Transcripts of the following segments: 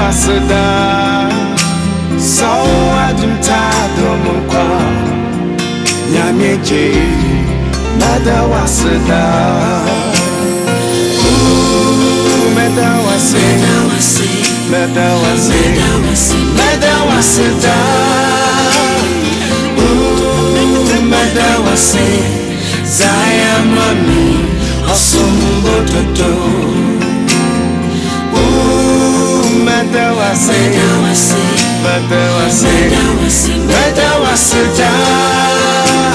wase daa. Sɛ w'adom taa dom nkwa. Nyame gye, mɛda wase daa. Ooh, mɛda wase, mɛda wase, mɛda wase daa. Ooh, mɛda wase, Zaya mami, osumbo toto. Ooh, mɛda wase, mɛda wase, mɛda wase daa.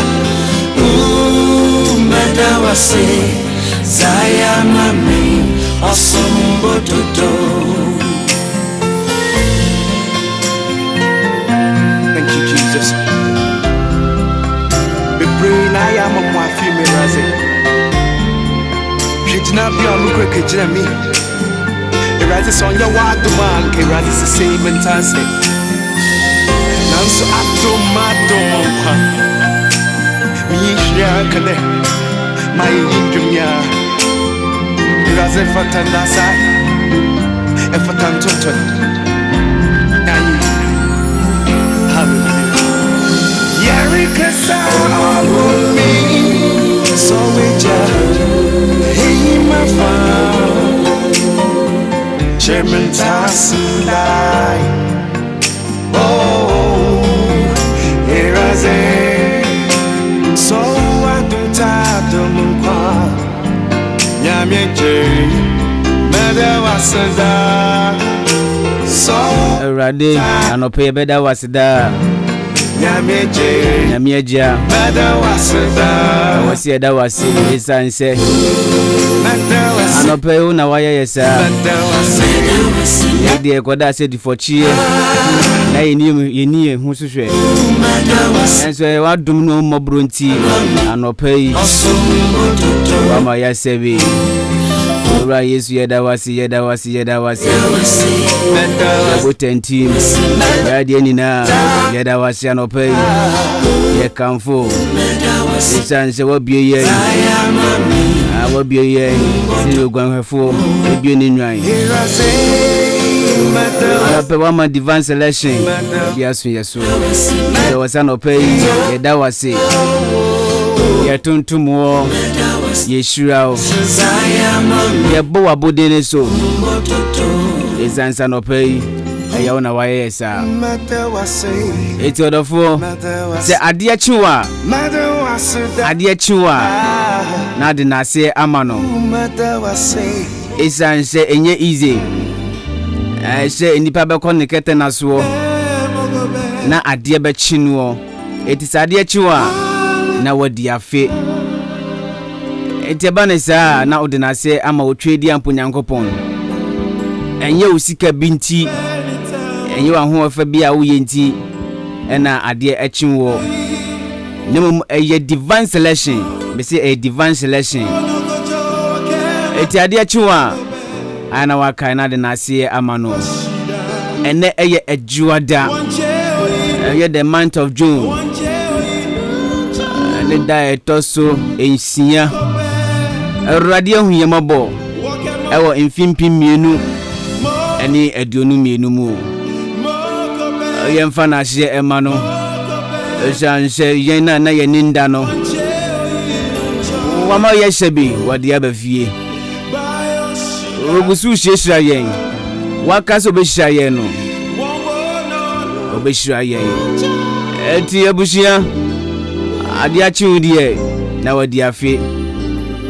Ooh, mɛda wase, Zaya mami, osumbo toto. Thank you, Jesus. Bebree na ayɛ ama mo afe mu Awurade. Hwɛ gyinabea a ɔno kura kagyina mi. Awurade sɛ ɔnyɛ w'adom a anka Awurade sesei menta ase. Nanso adom adom nkwa. Meyi hwee anka dɛ mayɛ yi ndwom yi a. Awurade fata ndasa. Ɛfata ntonton. Ayi. Hallelujah. Yerikasa me so weja hey my fa Chairman Tasindai Oh Eraze so adunta dumunkwa Nyame je mede waseda so Awurade, anɔpɛ yɛbɛda wo ase daa. Nyame je Nyame agya, mede waseda ɛwɔ sɛ yɛda wo ase ɛsiane sɛ mede wase anɔpɛ yi wo na woayɛ yɛ saa. Mede wase Yɛdeɛ ɛkɔda sɛ difɔkyeɛ na yɛni yɛn ho so hwɛ, nanso ɛyɛ w'adom ne wo mmɔborɔ nti anɔpa yi wama yɛasɛ bi. Owura Yesu, yɛda wo ase, yɛda wo ase, yɛda wo ase. Yɛbɔ tantim yɛadeɛ nyinaa, yɛda wo ase anɔpa yi, yɛkamfo ɛsiane sɛ woabue yɛn. Ah, woabue yɛn sɛ oguanhwɛfoɔ ebue ne nnwan. Anɔpɛ woama divine selection bi aso yɛ so sɛ wɔ sɛ anɔpɛ yi yɛda wo ase, yɛtontom wɔ, yɛhyira wo, yɛbɔ w'abɔden ne so ɛsiane sɛ anɔpɛ yi ɛyɛ wo na woayɛ yɛ saa. Ɛti ɔdɔfoɔ, sɛ adeɛ kye wo a, adeɛ kye wo a, na ade n'aseɛ ama no ɛsiane sɛ ɛnyɛ easy sɛ nnipa bɛkɔ ne kɛtɛ nasoɔ na adeɛ bɛkye noɔ. Ɛti sɛ adeɛ kye wo a, na wadi afe. Ɛnti ɛba ne saa na wode n'aseɛ ama otwa di ampo Nyankopɔn. Ɛnyɛ wo sika bi nti, ɛnyɛ w'ahoɔfɛ bi a woyɛ nti ɛna adeɛ ɛkye wɔ, na mmom ɛyɛ divine selection. Mese ɛyɛ divine selection. Ɛti adeɛ kye wɔ a, ayɛ na wakae na ade n'aseɛ ama no. Ɛnɛ ɛyɛ Adwuada, ɛyɛ the month of June ne da a ɛtɔ so 6. Awurade ahu yɛn mmɔbɔ ɛwɔ mfe 2022 mu. Yɛmfa n'aseɛ ɛma no ɛsiane sɛ yɛn na na yɛne nda no wama yɛhyɛ bi wɔde aba fie. Ogu so hyiahyira yɛn. Waka sɛ obɛhyira yɛn no, ɔbɛhyira yɛn. Ɛnti abusua, adeɛ akye wo deɛ na wadi afe.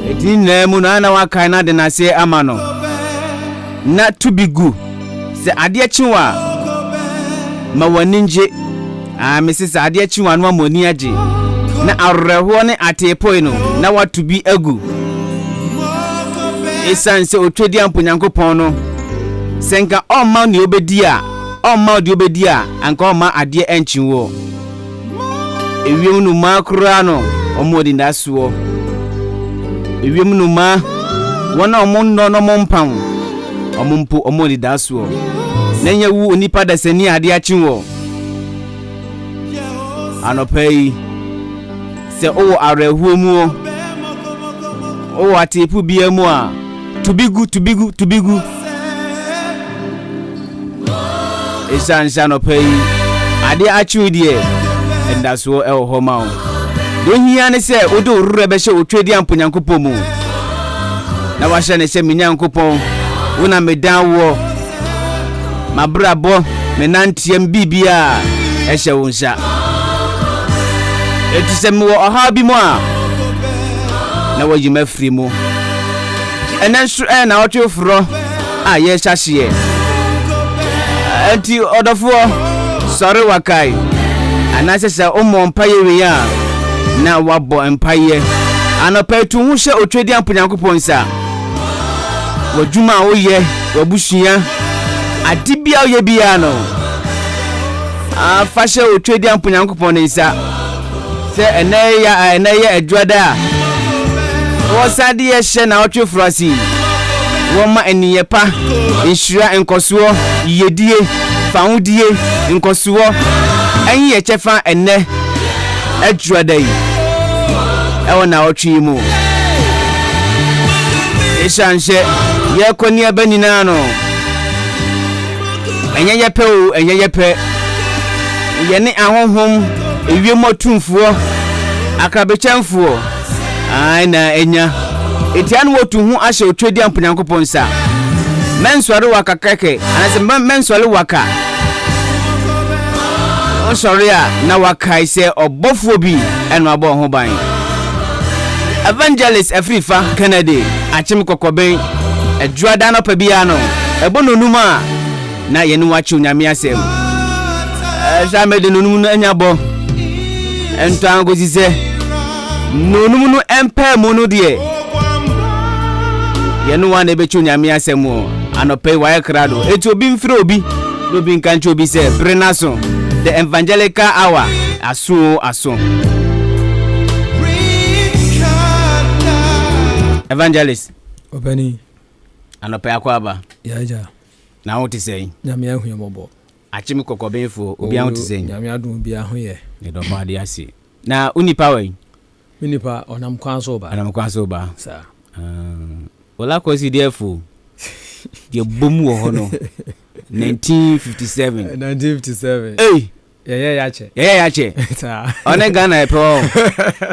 Ɛnti ne nyinaa mu no ana wakae no ade n'aseɛ ama no na to bi gu. Sɛ adeɛ kye wo a, ma w'ani ngye. Ah, mese sɛ adeɛ kye wo a, na wama w'ani agye na awerɛhoɔ ne ateepoe no na wato bi agu, ɛsiane sɛ otwadi ampo Nyankopɔn no, sɛ nka ɔmma nea obɛdi a, ɔmma deɛ obɛdi a, anka ɔmma adeɛ ɛnkye woɔ. Ewiem nnomaa koraa no, ɔmo anidasoɔ. Ewiem nnomaa, wɔn a ɔmo nnɔ na ɔmo mpam, ɔmo mpo ɔmo anidasoɔ. Na nyɛ wo onipa dasani a adeɛ akye wɔ anɔpa yi, sɛ wowɔ awerɛhoɔ mu o, wowɔ ateepo biara mu a, to bi gu, to bi gu, to bi gu. Ɛsiane sɛ anɔpa yi adeɛ akye wo deɛ, anidasoɔ ɛwɔ hɔ ma wo. Deɛ ohia ne sɛ wode wo werɛ bɛhyɛ Otwedeampo Nyankopɔn mu na wahyɛ ne sɛ me Nyankopɔn, wo na medan woɔ. M'abrabɔ, me nanteɛ, me biribiara ɛhyɛ wo nsa. Enti sɛ mewɔ ɔhaw bi mu a, na wayi m'afiri mu. Ɛnɛ nso ɛyɛ naawɔtwe foforɔ a yɛrehyɛ aseɛ. Enti ɔdɔfoɔ, sɔre wakae. Anaasɛ sɛ wommɔ mpaeɛ wie a, na wabɔ mpaeɛ. Anɔpa yi to ho hyɛ Otwedeampo Nyankopɔn nsa. W'adwuma a woyɛ, w'abusua, ade bi a woyɛ biara no, afa hyɛ Otwedeampo Nyankopɔn ne nsa. Sɛ ɛnɛ yɛ ɛnɛ yɛ adwuada a wɔsan de yɛ hyɛ na ɔtwe foro ase yi, wɔma nneyɛ pa, nhyira, nkɔsoɔ, yiyedie, fahodie, nkɔsoɔ ɛnye yɛ kyɛfa ɛnɛ adwuada yi ɛwɔ naawɔtwe yi mu. Esiane sɛ yɛrekɔ ne aba nyinaa no, ɛnyɛ yɛ pɛ o, ɛnyɛ yɛ pɛ. Yɛne ahonhom, ewiem atumfoɔ, akrabekyɛmfoɔ, ae na anya. Etia no wɔtu ho ahyɛ Otwedeampo Nyankopɔn nsa. Mɛnsɔre waka kɛkɛ, anaasɛ mɛnsɔre waka. Wosɔre a na wakae sɛ ɔbɔfoɔ bi ɛna wabɔ ho ban. Evangelist Afrifa Kennedy akyem kɔkɔben Adwuada anɔpa biara no ɛbɔ nonum a na yɛne wakye Onyame asɛm. Ɛhwɛ a mɛde nonum no anya bɔ ɛntɔ ankosi sɛ nonum no ɛmpɛɛ mu no deɛ yɛne wa na ɛbɛkye Onyame asɛm o. Anɔpa yi wayɛ krado eti obi mfrɛ obi na obi nka nkyerɛ obi sɛ bere no aso. The Evangelical Hour aso o aso. Evangelist. Ɔpɛni. Anɔpa yi akɔ aba. Yɛagya. Na wo te sɛn? Nyame ahu yɛn mmɔbɔ. Akyem kɔkɔbenfoɔ, obiara ho te sɛn? Nyame adom obiara ho yɛ. Yɛdɔ ɔbɔ adeɛ ase. Na wo nipa wɔ yi? Me nipa ɔnam kwan so ba. Ɔnam kwan so ba. Saa. Ola Kwasi deɛ fo. Deɛ bom wɔ hɔ no. 1957. 1957. Ei! Yɛyɛ yɛakyɛ. Yɛyɛ yɛakyɛ. Saa. Ɔne Ghana yɛ pɛ wɔ.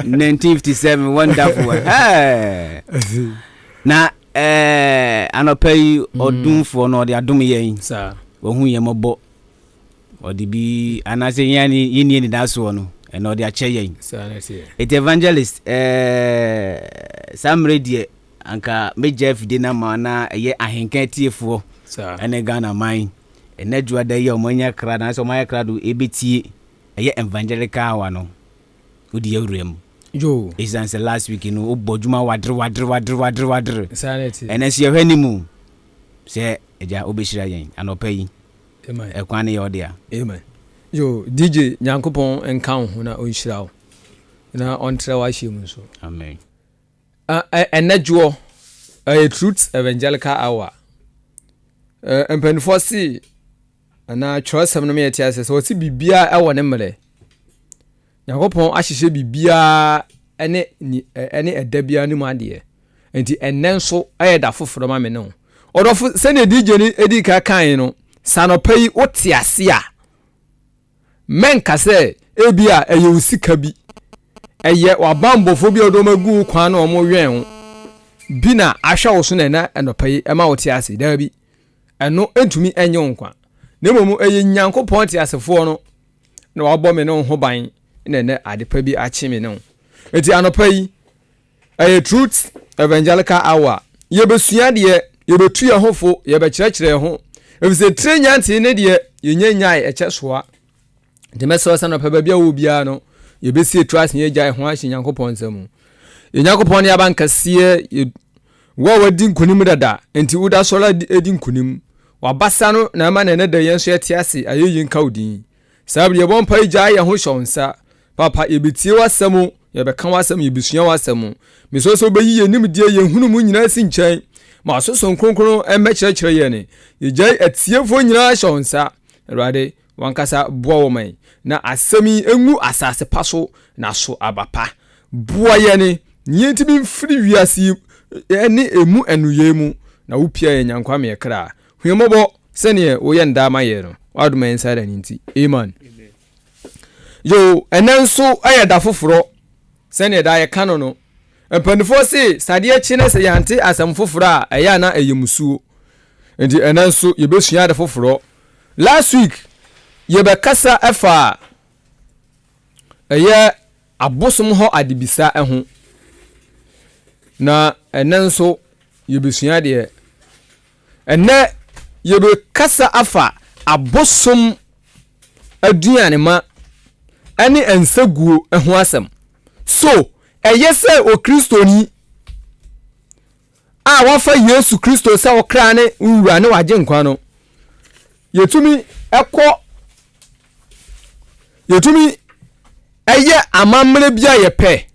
1957 wonderful one. Hey! Na eh, anɔpa yi ɔdomfoɔ no ɔde adom yɛn. Saa. Wahu yɛn mmɔbɔ. Ɔde bi anaasɛ yɛn ani yɛnni anidasoɔ no ɛna ɔde akyɛ yɛn. Saa na ɛteɛ. Eti evangelist eh, saa mmerɛ deɛ anka mɛgya afidie no ama na ɛyɛ ahenka atiefoɔ Saa. ɛne Ghana man ɛnɛ dwoada yi a wɔn anya krado anaasɛ wɔn ayɛ krado ɛbɛtie ɛyɛ evangelical hour no wode awura mu. Yoo. Ɛsiane sɛ last week no wobɔ adwuma wadere wadere wadere wadere wadere. Saa na ɛteɛ. Ɛnɛ nso yɛhwɛ anim sɛ agya wobɛhyira yɛn anɔpa yi. Amen. Ɛkwan no yɛ wo dea. Amen. Yo, DJ Nyankopɔn nka wo ho na ɔnhyira wo na ɔntrɛ w'ahyɛ mu nso. Amen. Ɛnɛ dwoɔ ɛyɛ Truth Evangelical Hour. Mpanimfoɔ se anaa twerɛsɛm no yɛte aseɛ sɛ wɔse biribiara ɛwɔ ne mmerɛ. Nyankopɔn ahyehyɛ biribiara ne ɛne ɛda biara no mu adeɛ. Nti ɛnnɛ nso ɛyɛ da foforɔ ma me ne wo. Ɔdɔfo, sɛdeɛ DJ no edi kan kae no, sɛ anɔpa yi wote ase a, mɛnka sɛ ebi a ɛyɛ wo sika bi, ɛyɛ w'abammɔfoɔ bi a wɔde wɔn agu wo kwan na wɔwɛn wo bi na ahwɛ wo so na ɛna anɔpa yi ɛma wote ase. Daabi, ɛno ntumi ɛnyɛ wo nkwa. Na mmom ɛyɛ Nyankopɔn teasefoɔ no na wabɔ me ne wo ho ban na ɛnɛ adepa bi akye me ne wo. Eti anɔpa yi, ɛyɛ Truth Evangelical Hour. Yɛbɛsua deɛ, yɛbɛtu yɛn ho fo, yɛbɛkyerɛkyerɛ yɛn ho. Efisɛ tire nyantee ne deɛ, yɛnya nyae ɛkyɛ soa. Nti mɛsrɛ sɛ anɔpa baabi a wɔ biara no, yɛbɛsi etu ase yɛgya yɛn ho ahyɛ Nyankopɔn nsa mu. Yɛn Nyankopɔn ne abankɛseɛ, wo a wadi nkonim dada, nti woda sɔre adi nkonim. W'abasa no na ɛma na ɛnɛ da yɛn nso yɛte ase, ayɛyie nka wo din. Saa bere yɛbɔ mpae gyae yɛn ho hyɛ wo nsa. Papa, yɛbɛtie w'asɛm, yɛbɛka w'asɛm, yɛbɛsua w'asɛm. Mesrɛ sɛ wobɛyi yɛn nimdeɛ, yɛn nhunumu nyinaa asi nkyɛn. Ma w'asosom kronkron mmɛkyerɛkyerɛ yɛn. Yɛgyae atiefoɔ nyinaa hyɛ wo nsa. Awurade, w'ankasa boa wɔn ma na asɛm yi ngu asase pa so na so aba pa. Boa yɛn na yɛntumi mfiri wiase yi ne emu nneyɛe mu, na wopia yɛn nya nkwa ma yɛn kra. Hu yɛn mmɔbɔ. sɛdeɛ woyɛ no daa ma yɛn no. W'adom a ɛnsa da no nti. Amen. Yo, ɛnɛ nso yɛ da foforɔ sɛdeɛ daa yɛka no no. Mpanimfoɔ se sɛ adeɛ kye na sɛ yɛante asɛm foforɔ a ɛyɛ a na ɛyɛ musuo. Nti ɛnɛ nso yɛbɛsua ade foforɔ. Last week yɛbɛkasa ɛfa ɛyɛ abosom hɔ adebisa ho. Na ɛnɛ nso yɛbɛsua deɛ. Ɛnɛ yɛbɛkasa afa abosom aduanema ne nsaguo ho asɛm. So ɛyɛ sɛ Okristoni a wafa Yesu Kristo sɛ ɔkra ne wura ne w'agyenkwa no, yɛtumi kɔ yɛtumi ɛyɛ amammerɛ bi a yɛpɛ,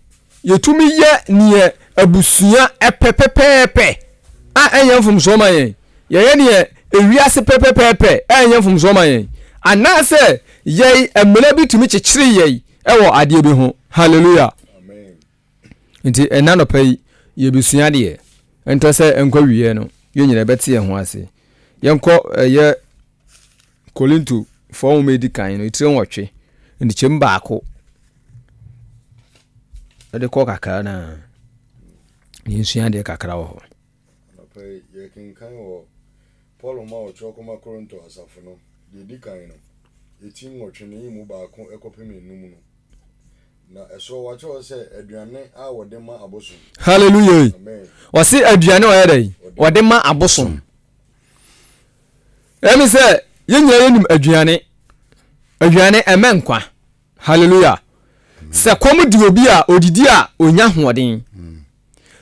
yɛtumi yɛ neɛ abusua ɛpɛ pɛpɛɛpɛ a ɛnyɛ mfomsoɔ ma yɛn, yɛyɛ neɛ ewiase pɛ pɛpɛɛpɛ a ɛnyɛ mfomsoɔ ma yɛn, anaasɛ yɛn mmara bi tumi kyekyere yɛn ɛwɔ adeɛ bi ho. Hallelujah. Nti ɛna nɔpa yi yɛbɛsua adeɛ. Ɛntɔ sɛ ɛnkɔ wieɛ no yɛn nyina yɛbɛte yɛn ho ase. Yɛnkɔ ɛyɛ Korinto foɔ nwoma ɛdi kan no etire nwɔtwe nkyɛmu baako ɛde kɔ kakra na yɛnsua adeɛ kakra wɔ hɔ. Anɔpa yi yɛkenkan wɔ Paul nwoma a ɔtwerɛ kɔma Korinto asafo no deɛ ɛdi kan no eti nwɔtwe no yi mu baako kɔpem enum no. Na ɛsoro wɔakyerɛw sɛ aduane a wɔde ma abosom. Hallelujah. Wɔse aduane ɔyɛ dɛ wɔde ma abosom. Ɛmi sɛ yɛn nyinaa yɛnim aduane. Aduane ɛmɛ nkwa. Hallelujah. Sɛ kɔm di obi a odidi a onya hoɔden.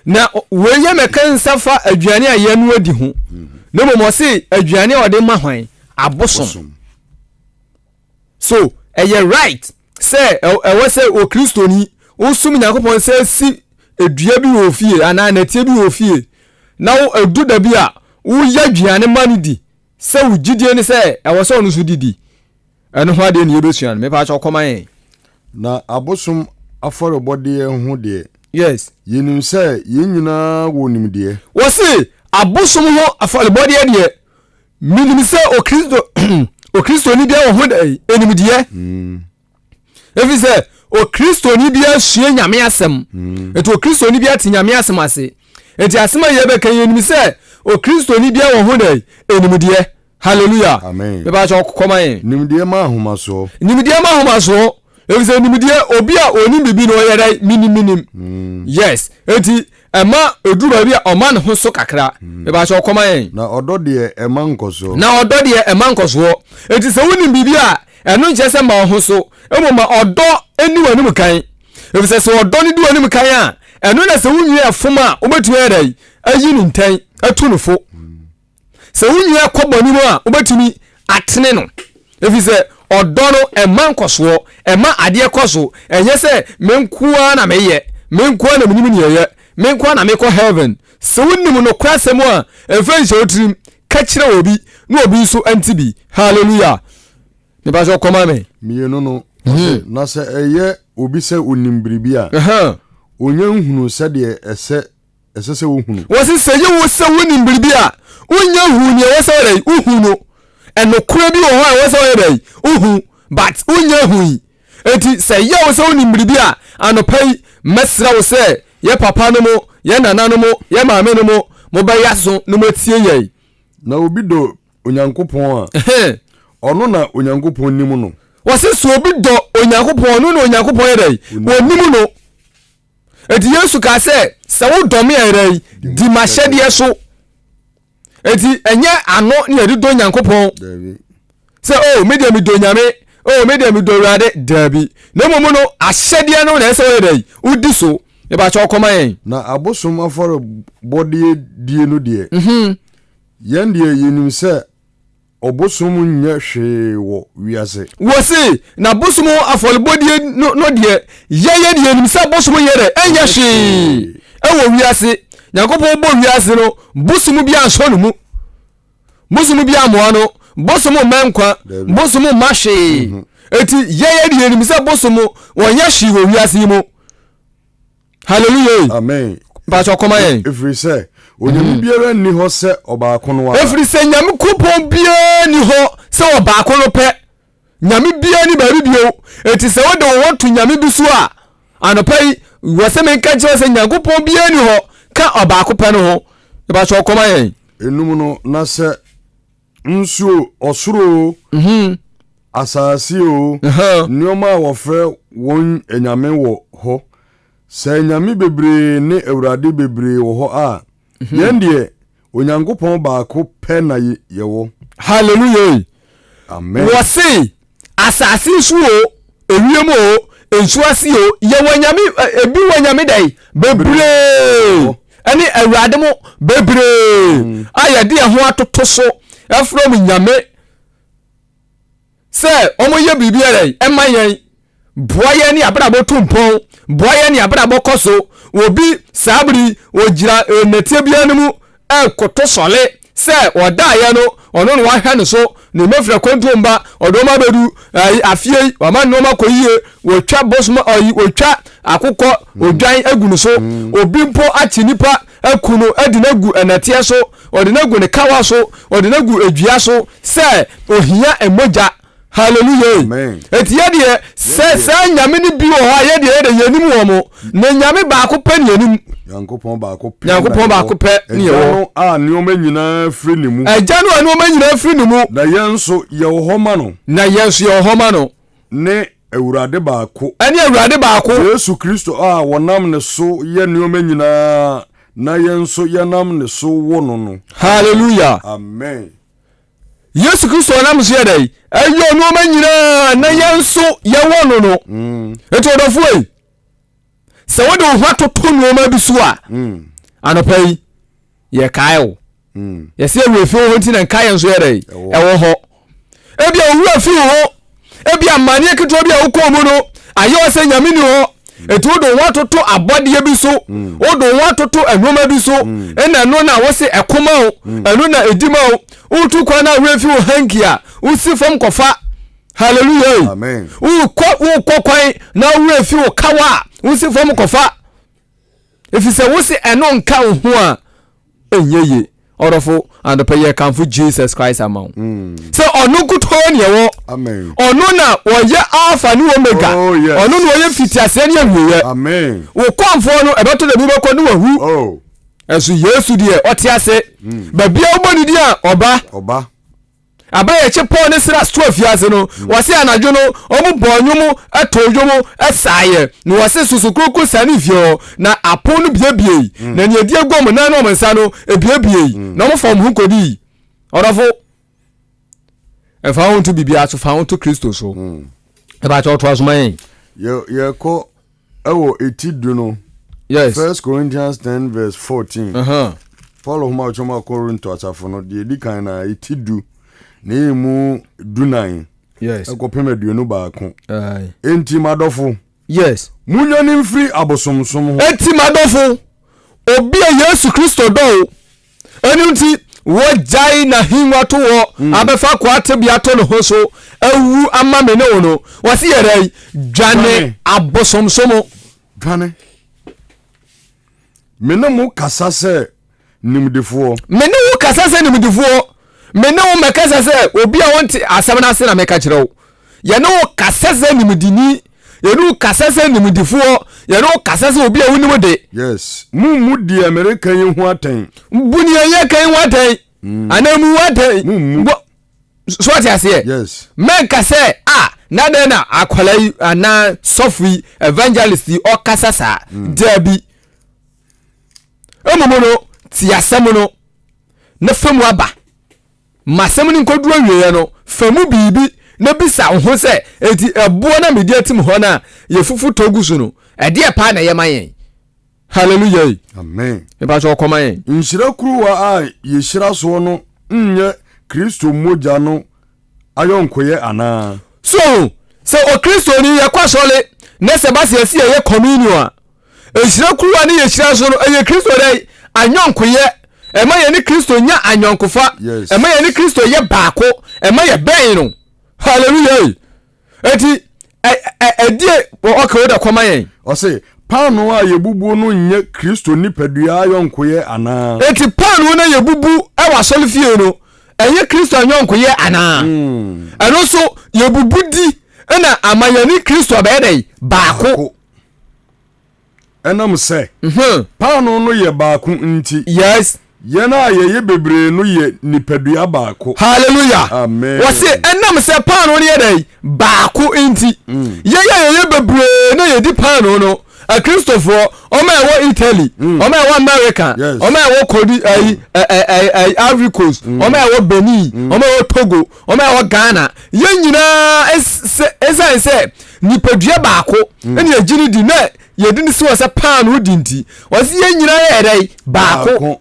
Na wei yɛ mɛka nsa fa aduane a yɛn adi ho. Na mmom ɔse aduane a ɔde ma hwan abosom. So ɛyɛ right sɛ ɛwɔ sɛ Okristoni wosom Nyankopɔn sɛ si dua bi wɔ fie anaa nɛteɛ bi wɔ fie na wo ɛdu da bi a woyɛ aduane ma no di sɛ wo gyidie ne sɛ ɛwɔ sɛ ɔno nso didi? Ɛno ho adeɛ ne yɛbɛsua no. Mepa kyɛw kɔma yɛn. Na abosom afɔrebɔdeɛ ho deɛ. Yes. Yɛnim sɛ yɛn nyinaa wɔ nimdeɛ. Wɔse abosom ho afɔrebɔdeɛ deɛ Menim sɛ Okristo Okristoni biara wɔ ho dɛ enimdeɛ. Mm. Efi sɛ Okristoni biara sua Nyame asɛm. Mm. Eti Okristoni biara te Nyame asɛm ase. Eti asɛm a yɛbɛka yi yɛnim sɛ Okristoni biara wɔ ho dɛ enimdeɛ. Hallelujah. Amen. Meba kyɛ kɔma yɛn. Nimdeɛ ma ahomasoɔ. Nimdeɛ ma ahomasoɔ. Efisɛ nimdeɛ obi a onim biribi no ɔyɛ dɛ minim minim. Mm. Yes. Eti Ɛma ɛduru baabi a ɔma ne ho so kakra. Mebakyɛ ɔkɔma yɛn. Na ɔdɔ deɛ ɛma nkɔsoɔ. Na ɔdɔ deɛ ɛma nkɔsoɔ. Enti sɛ wonim biribi a, ɛno nkyerɛ sɛ ma wo ho so. Mmom ma ɔdɔ nni w'anim kan. Efisɛ sɛ ɔdɔ no di w'anim kan a, ɛno na sɛ wo nua ɛfom a, wobɛtumi ayɛ dɛn? Ayi no ntɛn, atu no fo. Sɛ wo nua kɔ bɔne mu a, wobɛtumi atene no. Ɛfiri sɛ ɔdɔ no, ɛma nkɔsoɔ, ɛma adeɛ kɔ so. Ɛnyɛ sɛ me nko ara na meyɛ, me nko ara na menim deɛ ɛyɛ, me nko ara na mekɔ heaven. Sɛ wonim nokorɛ asɛm a, mfa nhyɛ wo tirim, ka kyerɛ obi na obi nso nte bi. Hallelujah. Mepa sɛ ɔkɔma me. Mmienu no, ɔse, na sɛ ɛyɛ obi sɛ onim biribi a, ɔnya nhunuu sɛdeɛ ɛsɛ ɛsɛ sɛ wohunu. Wɔse sɛ ɛyɛ wo sɛ wonim biribi a, wonnya huu nea ɛwɔ sɛ woyɛ dɛn, wohu no. Ɛnokorɛ bi wɔ hɔ a ɛwɔ sɛ woyɛ dɛn, wohu, but wonnya hui. Enti sɛ ɛyɛ wo sɛ wonim biribi a, anɔpa yi, mɛsrɛ wo sɛ yɛ papa no mo, yɛ nana no mo, yɛ maame no mo, mobɛyɛ aso na moatie yɛn. Na obi dɔ Onyankopɔn a, ɔno na Onyankopɔn nim no. Wɔse sɛ obi dɔ Onyankopɔn, ɔno na Onyankopɔn yɛ dɛn, ɔnim no. Enti Yesu kaa sɛ, sɛ wodɔ me a yɛrɛ yi, di m'ahyɛdeɛ so. Enti ɛnyɛ ano ne yɛde dɔ Nyankopɔn. Sɛ o oh, me deɛ medɔ Nyame, o oh, me deɛ medɔ Awurade, daabi. Na mmom no, ahyɛdeɛ no na ɛsɛ wɔyɛ dɛ wodi so. Ɛbɛkyɛ ɔkɔma yɛn. Na abosom afɔrebɔdeɛ die no deɛ, yɛn deɛ yɛnim sɛ Ɔbosom nyɛ hwee wɔ wiase. Wɔse, na bosom ho afɔrebɔdie no, no deɛ, yɛyɛ deɛ yɛnim sɛ bosom nyɛ dɛ, ɛnyɛ hwee ɛwɔ wiase. Nyankopɔn bɔ wiase no, bosom bi ansɔ no mu. Bosom bi amoa no, bosom mma nkwa, bosom mma hwee. Mhm. Eti yɛyɛ deɛ yɛnim sɛ bosom wɔnyɛ hwee wɔ wiase yi mu. Hallelujah. Amen. Mpatsɔ kɔma yɛn. Ɛfiri sɛ. Onyame biara nni hɔ sɛ ɔbaako no ara. Ɛfiri sɛ Nyankopɔn biara nni hɔ sɛ ɔbaako no pɛ. Nyame biara ni baabi bio. Enti sɛ wode wo ho to nyame bi so a, anɔpa yi, wɔ sɛ menka nkyerɛ wo sɛ Nyankopɔn biara ni hɔ ka ɔbaako pɛ no ho. Mepakyɛ ɔkɔma yɛn. Enum no, na sɛ nsuo, ɔsoro o, mhm. asase o, nneɛma a wɔfrɛ wɔn anyame wɔ hɔ. Sɛ anyame bebree ne awurade bebree wɔ hɔ a, mhm. yɛn deɛ Onyankopɔn baako pɛ na yɛwɔ. Hallelujah! Amen. Wɔse asase so o, ewiem o, nsuo ase o, yɛwɔ nyame, ebi wɔ nyame dɛn? Bebree. Ɛne awurade mo bebree mm. a yɛde ɛho atoto so ɛfrɛ mu nyame sɛ wɔyɛ biribi yɛ ɛma yɛn boa yɛn ne abrabɔ tu mpɔn boa yɛn ne abrabɔ kɔ so obi saa bere ogyina nnɛteɛ biara no mu ɛkoto sɔle sɛ ɔdaeɛ no ɔno na wahwɛ no so ne mmɛfra kwantuo mba ɔde wɔn abɛdu ɛyi afie yi wama nneɛma kɔ yie wɔtwa bosoma ɔyi wɔtwa akokɔ odwan agu no so obi mpo akye nipa aku no adi no agu ɛnɛteɛ so ɔde no agu ne kawa so ɔde no agu edua so sɛ ohia mogya hallelujah eti yɛ deɛ sɛ saa nyame no bi wɔ hɔ a yɛ deɛ yɛ deɛ yɛnim wɔn mo na nyame baako pɛ ne yɛnim nyankopɔn baako pɛ nyankopɔn baako pɛ ne yɛwɔ agya no a nneɛma nyinaa firi ne mu agya no a nneɛma nyinaa firi ne mu na yɛn nso yɛwɔ hɔ ma no na yɛn nso yɛwɔ hɔ ma no ne Awurade baako. Ɛne Awurade baako. Yesu Kristo a wɔnam ne so yɛ nneɛma nyinaa na yɛn nso yɛnam ne so wo no no. Hallelujah. Amen. Yesu Kristo ɔnam so yɛ dɛn? Ɛyɛ nneɛma nyinaa na yɛn nso yɛwɔ no no. Mm. Eti ɔdɔfo yi, sɛ wode wo ho atoto nneɛma bi so a, mm. anɔpa yi yɛkae wo. Mm. Yɛsɛ awura fi wo ho nti na nkaeɛ nso yɛ dɛn? Ɛwɔ hɔ. Ebi a owura fi wo ho, ebi amanneɛ ketewa bi a wokɔɔ mu no, ayɛ wɔ sɛ nyame ni hɔ. Eti wode wo ho atoto abɔdeɛ bi so, mm. wode wo ho atoto nneɛma bi so, mm. ɛna ɛno na wose ɛko ma wo, mm. ɛno na ɛdi ma wo. Wotu kwan na werɛ fi wo hanki a, wosi fam kɔfa. Hallelujah. Amen. Wokɔ wokɔ kwan na werɛ fi wo kawa a, wosi fam kɔfa. Ɛfiri sɛ wose ɛno nka wo ho a, ɛnyɛ ye. Ɔdɔfo, anɔpa yi yɛkamfo Jesus Christ ama wo. Mm. Sɛ ɔno nkutoo ne ɛwɔ. Ɔno na ɔyɛ Alpha ne Omega. Oh, yes. Ɔno na ɔyɛ mfitiaseɛ ne awieɛ. Amen. Wo kɔmfoɔ no ɛbɛto da bi wobɛkɔ ne wawu. Oh. Ɛso Yesu deɛ ɔte ase. Mm. Baabi a wobɔ ne din a ɔba. Ɔba. Aber a yɛkye Paul ne Silas too afiase no, wɔse anadwo no wɔbɔɔ nnwom, too dwom, saeɛ, na wɔse susukrukru sianee fie hɔ, na apon no buebuei, na nea edi agu wɔn nan ne wɔn nsa no buebuei, na wɔfaa wɔn ho kodii. Ɔdɔfo, mfa wo ho nto biribiara so, fa wo ho to Kristo so. Ɛbɛkyɛ ɔtoa so ma yɛn. Yɛkɔ Ɛwɔ eti du no. Yes. First Corinthians 10 verse 14. Uh -huh. Paul homa ɔtwam a Korinto asafo no deɛ edi kan na eti du na emu dunan. Yes. Ɛkɔpem 21. Enti madɔfo. Yes. Munnwane mfiri abosomsom ho. Enti madɔfo, obi a Yesu Kristo dɔ o. Ɛno nti, wɔgyae n'ahengua to hɔ mm. abɛfa akoa tebea to ne ho so awu ama me ne wo no. Wɔse yɛrɛ yi, dwane abosomsom. Dwane. Me ne mo kasa sɛ nimdefoɔ. Me ne wo kasa sɛ nimdefoɔ. Me ne wo mɛkasa sɛ obi a ɔnte asɛm no ase na meka kyerɛ wo. Yɛne wo kasa sɛ nimdeni. Yɛne wo kasa sɛ nimdefoɔ. Yɛne wo kasa sɛ obi a wonim de. Yes. Mummu deɛ mereka yi ho atɛn. Bu deɛ yɛka yi ho atɛn. Mm. Anaa mu ho atɛn. Mummu. So ate aseɛ? Yes. Mɛnka sɛ a na dɛn na akwadaa yi anaa sɔfo yi evangelist yi ɔkasa saa. Mm. Daabi. Mmom no, te asɛm no na fa mu aba. Ma asɛm no nkɔduru awieeɛ no, fa mu biribi na bisa wo ho sɛ, Enti ɛboɔ no a mede atim hɔ no a yɛfufu tɔ gu so no, ɛdeɛ paa na ɛyɛ ma yɛn? Hallelujah! Amen. Mepa kyɛ ɔkɔma yɛn. Nhyira kuruwa a yɛhyira soɔ no nyɛ Kristo mogya no ayɔnkoyɛ anaa? So sɛ Okristoni yɛkɔ asɔre na sɛ ɛba sɛ yɛsi yɛyɛ communion a, nhyira kuruwa ne yɛhyira so no ɛyɛ Kristo dɛn? Ayɔnkoyɛ. Ɛma yɛne Kristo nya ayɔnkofa. Yes. Ɛma yɛne Kristo yɛ baako. Ɛma yɛbɛn no. Hallelujah! Eti ɛdie ɔkɛ wo dɛ kɔma yɛn. Ɔse. Paanoo a yɛbubuo no nyɛ Kristo nipadua ayɔnkoyɛ anaa? Enti paanoo no a yɛbubu wɔ asɔrefie no, ɛnyɛ Kristo ayɔnkoyɛ anaa? Ɛno nso, yɛbubu di na ama yɛne Kristo abɛyɛ dɛn? Baako. Ɛnam sɛ paanoo no yɛ baako nti. Yes. Yɛn a yɛyɛ bebree no yɛ nipadua baako. Hallelujah. Amen. Wɔse ɛnam sɛ paanoo no yɛ dɛn? Baako nti. Yɛn a yɛyɛ bebree na yɛdi paanoo no, Akristofoɔ, wɔn a ɛwɔ Italy, wɔn a ɛwɔ America, Yes. wɔn a ɛwɔ Kodi, ɛyi, ɛ, ɛ, ɛ, ɛ, Ivory Coast, wɔn a ɛwɔ Benin, wɔn a ɛwɔ Togo, wɔn a ɛwɔ Ghana, yɛn nyinaa es- sɛ, ɛsiane sɛ nipadua baako ɛna yɛgye no di na yɛdi no si hɔ sɛ paanoo di nti, wɔse yɛn nyinaa yɛ dɛn? Baako.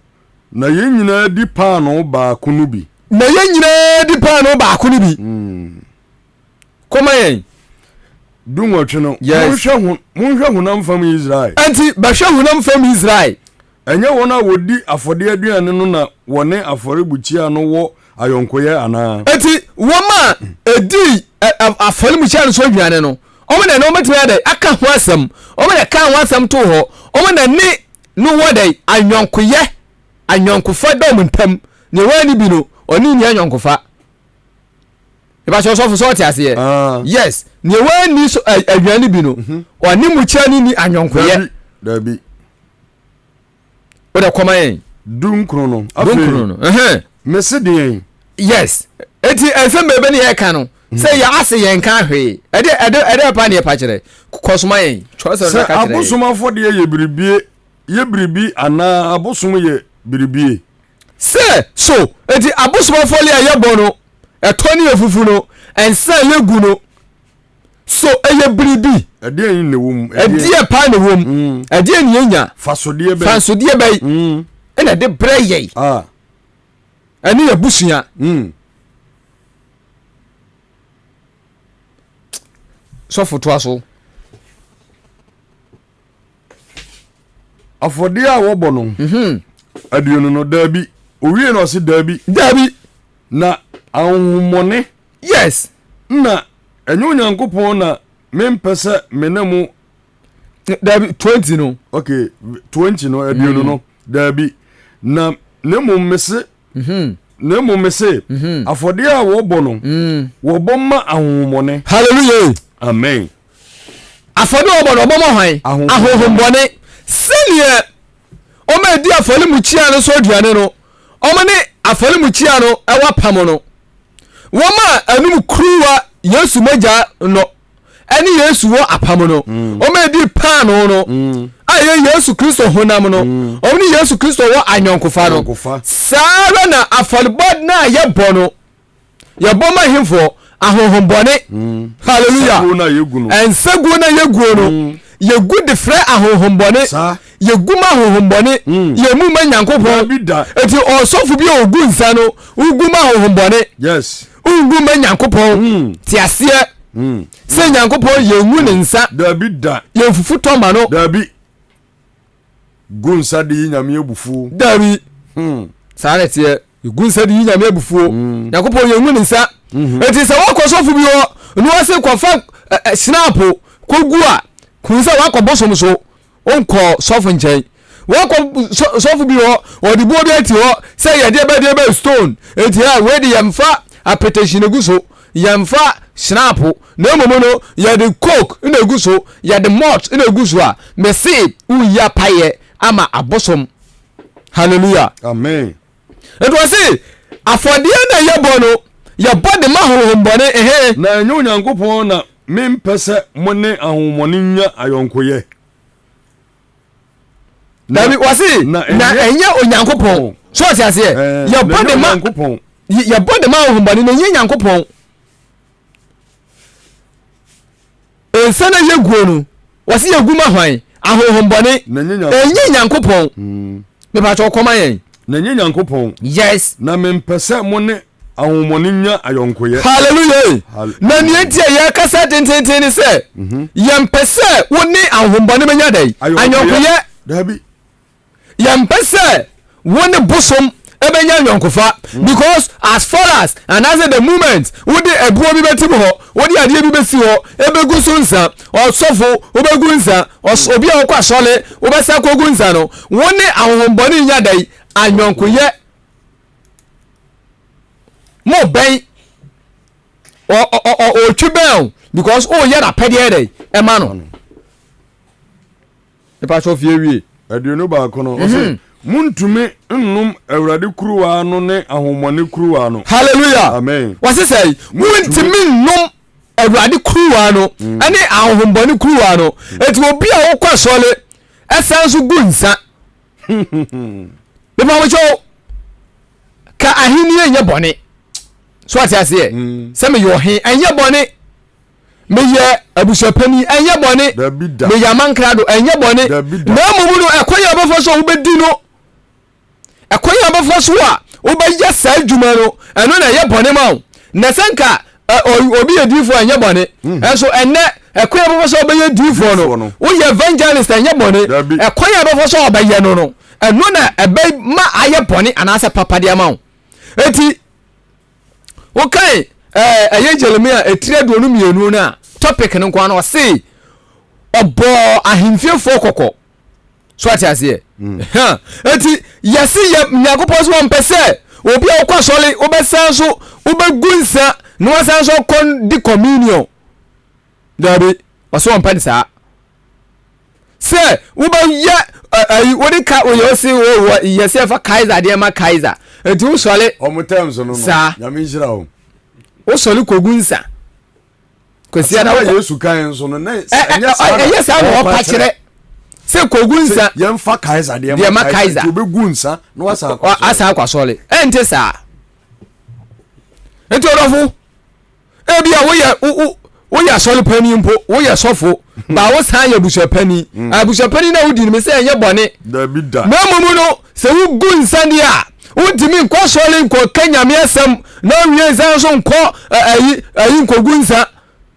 Na yɛn nyinaa di paanoo baako no bi. Na yɛn nyinaa di paanoo baako no bi. Kɔma yɛn. Dunwɔtwe no. Yes. Monhwɛ ho, monhwɛ honam fam Israel. Enti bɛhwɛ honam fam Israel. Ɛnyɛ wɔn a wɔdi afɔdeɛ aduane no na wɔne afɔrebukyia no wɔ ayɔnkoyɛ anaa? Enti wɔn a ɛdii afɔrebukyia no so aduane no, wɔn na ɛne wɔn bɛtumi ayɛ dɛn aka ho asɛm? Wɔn na ɛkaa ho asɛm too hɔ. Wɔn na ne no wɔ dɛn? Ayɔnkoyɛ, ayɔnkofa da wɔn ntam. Nea wanni bi no, ɔne nni ayɔnkofa. Ìbáṣọ sọfo sọ ɔte aseɛ. Ah. Yes, nea wanni so aduane bi no, ɔne mukyia no nni ayɔnkoyɛ. Dabi, dabi. Wode kɔma yɛn. Dunkron no. Dunkron no. Ɛhɛn. Mese deɛn? Yes. Eti nsɛm bebree ne yɛka no sɛ yɛ ase yɛn ka hwee. Ɛde ɛde ɛde pa ne yɛ pa kyerɛ. Kɔsoma yɛn. Kyerɛsɛm Sɛ na ka kyerɛ yɛn. abosom afɔdeɛ yɛ biribie yɛ biribi anaa abosom yɛ biribie. Sɛ so eti abosom afɔdeɛ a yɛbɔ no ɛtɔ ne yɛ fufu no nsa a yɛgu no so ɛyɛ biribi. Ɛdeɛn na ɛwɔ mu? Ɛdeɛ paa na ɛwɔ mu. Ɛdeɛ ne yɛnya. Fasodeɛ bɛn? Fansodeɛ bɛn ɛna ɛde brɛ yɛn. Ah. Ɛne yɛ busua. Sɔfo toa so. Afɔdeɛ a wɔbɔ no 20 no, daabi. Owie na ɔse daabi. Daabi. Na ahonhommɔne. Yes. Na ɛnyɛ Onyankopɔn na mempɛ sɛ me ne mo. Daabi, 20 no. Okay, 20 no, 20 no, daabi. Na na mmom mese, na mmom mese, afɔdeɛ a wɔbɔ no, wɔbɔ ma ahonhommɔne. Hallelujah. Amen. Afɔdeɛ a wɔbɔ no, wɔbɔ ma hwan? Ahonhommɔne. Sɛdeɛ wɔn a ɛdi afɔremukyia no so aduane no, wɔn ne afɔremukyia no wɔ apam no. Wɔn a ɛnom kuruwa Yesu mogya no ɛne Yesu wɔ apam no. Wɔn a ɛdi paanoo no a ɛyɛ Yesu Kristo honam no, wɔn ne Yesu Kristo wɔ ayɔnkofa no. Saa ara na afɔrebɔ no a yɛbɔ no, yɛbɔ ma hemfoɔ ahonhommɔne. Hallelujah. Nsaguo na yɛguo no, yɛgu de frɛ ahonhommɔne. Yɛgu ma ahonhommɔne, yɛmmu ma Nyankopɔn. Enti ɔsɔfo bi a ɔgu nsa no, wogu ma ahonhommɔne. Yes. Wongu ma Nyankopɔn. Te aseɛ sɛ Nyankopɔn yɛngu ne nsa. Dabi da. Yɛnfufu tɔ ma no. Dabi. Gu nsa de yi Nyame abufuo. Dabi. Saa na ɛteɛ. Yɛgu nsa de yi Nyame abufuo. Nyankopɔn yɛngu ne nsa. Enti sɛ woakɔ sɔfo bi hɔ na wɔse kɔfa sinapo kɔgu a, hu sɛ woakɔ bosom so. Wonkɔ sɔfo nkyɛn. Woakɔ sɔfo bi hɔ, ɔde buo bi ati hɔ sɛ yɛdeɛ bɛ deɛ bɛ stone. Enti ha wei de yɛmfa apetehye na egu so, yɛmfa hyinapo, na mmom no yɛde coke na egu so, yɛde malt na egu so a, mese woyi apayɛ ama abosom. Hallelujah. Amen. Nti ɔse afɔdeɛ na yɛbɔ no, yɛbɔ de ma honhommɔne, ehe. Na ɛnyɛ Onyankopɔn na mempɛ sɛ mo ne ahonhommɔne nya ayɔnkoyɛ. Dabi, wɔse na ɛnyɛ Onyankopɔn. So ɔte aseɛ? Yɛbɔ de ma yɛbɔ de ma ahonhommɔne na ɛnyɛ Nyankopɔn. Nsa na yɛguo no, wɔse yɛgu ma hwan? Ahonhommɔne. Ɛnyɛ Nyankopɔn. Mepakyɛ ɔkɔma yɛn. Na ɛnyɛ Nyankopɔn. Yes. Na mempɛ sɛ mo ne ahonhommɔne nya ayɔnkoyɛ. Hallelujah. Na nea enti a yɛkasa tententen ne sɛ, yɛmpɛ sɛ wo ne ahonhommɔne bɛnya dɛn? Ayɔnkoyɛ. Dabi. Yɛmpɛ sɛ wo ne bosom Ɛbɛnya ayɔnkofa because as far as anaasɛ the moment wode ɛboɔ bi bɛtim hɔ, wode adeɛ bi bɛsi hɔ, ɛbɛgu so nsa, ɔsɔfo wobɛgu nsa, ɔs obi a wokɔ asɔre wobɛsa kɔgu nsa no, wo ne ahohombɔne nya dɛn? Ayɔnkoyɛ. Mo bɛn ɔtwi bɛn o because woyɛ n'apɛdeɛ dɛn ɛma no. Nipa sɔ fie wie. 21 no, ɔse, mhm. Montumi nnom Awurade kuruwa no ne ahommɔne kuruwa no. Hallelujah. Amen. Wɔse sɛ wontumi nnom Awurade kuruwa no mm. ne ahohommɔne kuruwa no. Mm. Eti obi a wokɔ asɔre ɛsan so gu nsa. Nipa mo kyɛw ka ahenni nyɛ bɔne. So ate aseɛ mm. sɛ meyɛ ɔhen ɛnyɛ bɔne. Meyɛ abusuapanin, ɛnyɛ bɔne. Meyɛ amankrado, ɛnyɛ bɔne. Na mmom no, ɛkwan a wobɛfa so a wobɛdi no, ɛkwan a wobɛfa so a wobɛyɛ saa adwuma no, ɛno na ɛyɛ bɔne ma wo. Na sɛ nka obi yɛ diifoɔ ɛnyɛ bɔne. Hmm. Ɛnso ɛnɛ ɛkwan a wobɛfa so a wobɛyɛ diifoɔ no, woyɛ evangelist ɛnyɛ bɔne. Ɛkwan a wobɛfa so a wobɛyɛ no no, ɛno na ɛbɛma ayɛ bɔne anaasɛ papa de ama wo. Eti Wokae ɛɛ ɛyɛ Jeremia etiri 22 no a topic no nko ara ɔse ɔbɔɔ ahemfiefoɔ kɔkɔ so ate aseɛ mm. eti yɛse yɛ Nyankopɔn so wɔmpɛ sɛ obi a wokɔ asɔre wobɛsan so wobɛgu nsa na wasan so kɔ di communion daabi ɔsɛ wɔmpɛ ne saa sɛ wobɛyɛ ayi wode ka oyɛ ɔse wɔ yɛ sɛ ɛfa kaiser deɛ ma kaiser nti wosɔre ɔmo terms no no saa nyame nhyira wo wosɔre kogu nsa kwasi ada wɔ yesu kan nso no na ɛnyɛ saa na ɛnyɛ saa na ɔpa kyerɛ sɛ kogu nsa yɛmfa kaiser deɛ ma kaiser nti wobɛgu nsa na wasan akɔ asɔre asan akɔ asɔre ɛnte saa nti ɔdɔfo Ebia woyɛ woyɛ asɔre panyin mpo, woyɛ sɔfo, hmm. ba wosan yɛ abusuapanyin. Hmm. Abusuapanyin na wodi no sɛ ɛnyɛ bɔne. Dabi da. Na mmom no, sɛ wogu nsa deɛ a, wontumi nkɔ asɔre nkɔka nyame asɛm na wowie nsa nso nkɔ ayi ayi nkɔgu nsa.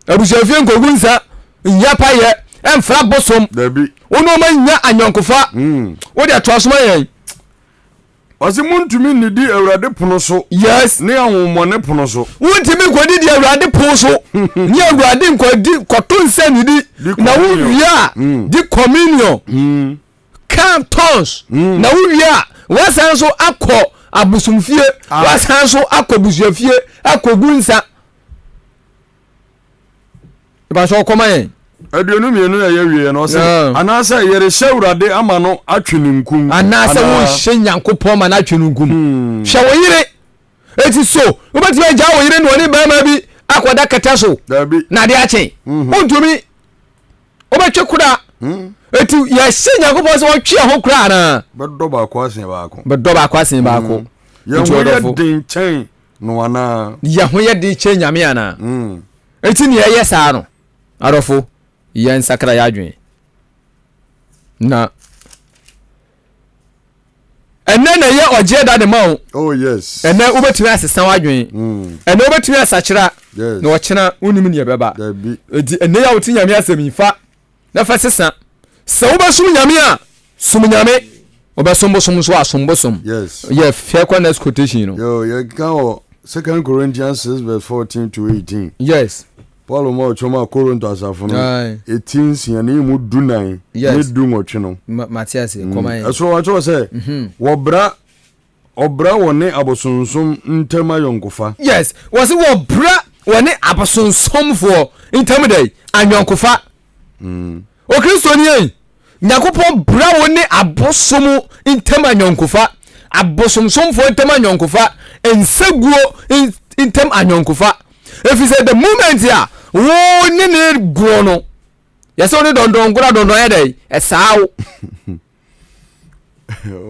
Abusuafie nkɔgu nsa, nyɛ payɛ, ɛmfra bosom. Dabi. Wo ne ɔma nya anyɔnkofa. Hmm. Wode atoa so ma yɛn. Ɔse montumi nnidi Awurade pono so. Yes. Ne ahohommɔne pono so. Wontumi nkɔdidi Awurade pono so ne Awurade nkɔdi kɔto nsa nnidi na wowie a mm. di communion mm. ka tons mm. na wowie a wasan so akɔ abosomfie ah. wasan so akɔ busuafie akɔgu nsa. Ìbàṣọ ɔkɔma yɛn. 22 na ɛyɛ wieɛ no ɔsɛ anaasɛ yɛrehyɛ awurade ama no atwe ne nkum anaasɛ wohyɛ nyankopɔn ma no atwe no nkum hmm. hwɛ wo yere eti so wobɛtumi agya wo yere na ɔne barima bi akɔda kɛtɛ so na ade akye mhm. wontumi wobɛtwe kora hmm. eti yɛhyɛ nyankopɔn sɛ ɔtwe ho kora anaa bɛdɔ baako asen baako bɛdɔ baako asen baako hmm. yɛn ho yɛ den kyɛn no anaa yɛn ho yɛ den kyɛn nyame anaa Enti nea ɛyɛ saa no, adɔfo, yɛnsakra yɛn adwene. Na ɛnɛ na ɛyɛ ɔgyeɛ da de ma wo. Oh yes. Ɛnɛ wobɛtumi asesa w'adwene. Mm. Ɛnɛ wobɛtumi asakyera. Yes. Na ɔkyena wonim nea ɛbɛba. Dabi. Enti ɛnɛ yɛ a wote Nyame asɛm yi fa na fa sesa. Sɛ wobɛsom Nyame a, som Nyame. Wobɛsom bosom nso a, som bosom. Yes. Yɛ fɛ kɔ next quotation no. Yo, yɛka wɔ Second Corinthians 6 verse 14 to 18. Yes. Paul ma ɔtwam a Korinto asafo no eti nsia ne mu 14 ne 18 no. Mate ase, kɔma yɛn. Ɛso wɔatwerɛ sɛ, mhm. wɔbra Ɔbra wɔne abosonsom ntam ayɔnkofa. Yes, wɔse wɔbra wɔne abosonsomfoɔ ntam dɛn? Ayɔnkofa. Mm. Okristoni ei, Nyankopɔn bra wo ne abosom ntam ayɔnkofa, abosomsomfoɔ ntam ayɔnkofa, nsaguo ntam ayɔnkofa. Ɛfiri sɛ the moment a wo ne ne gorɔ no, yɛsɛ wo ne dɔndɔn gorɔ a dɔndɔn yɛ dɛn? Ɛsaa wo.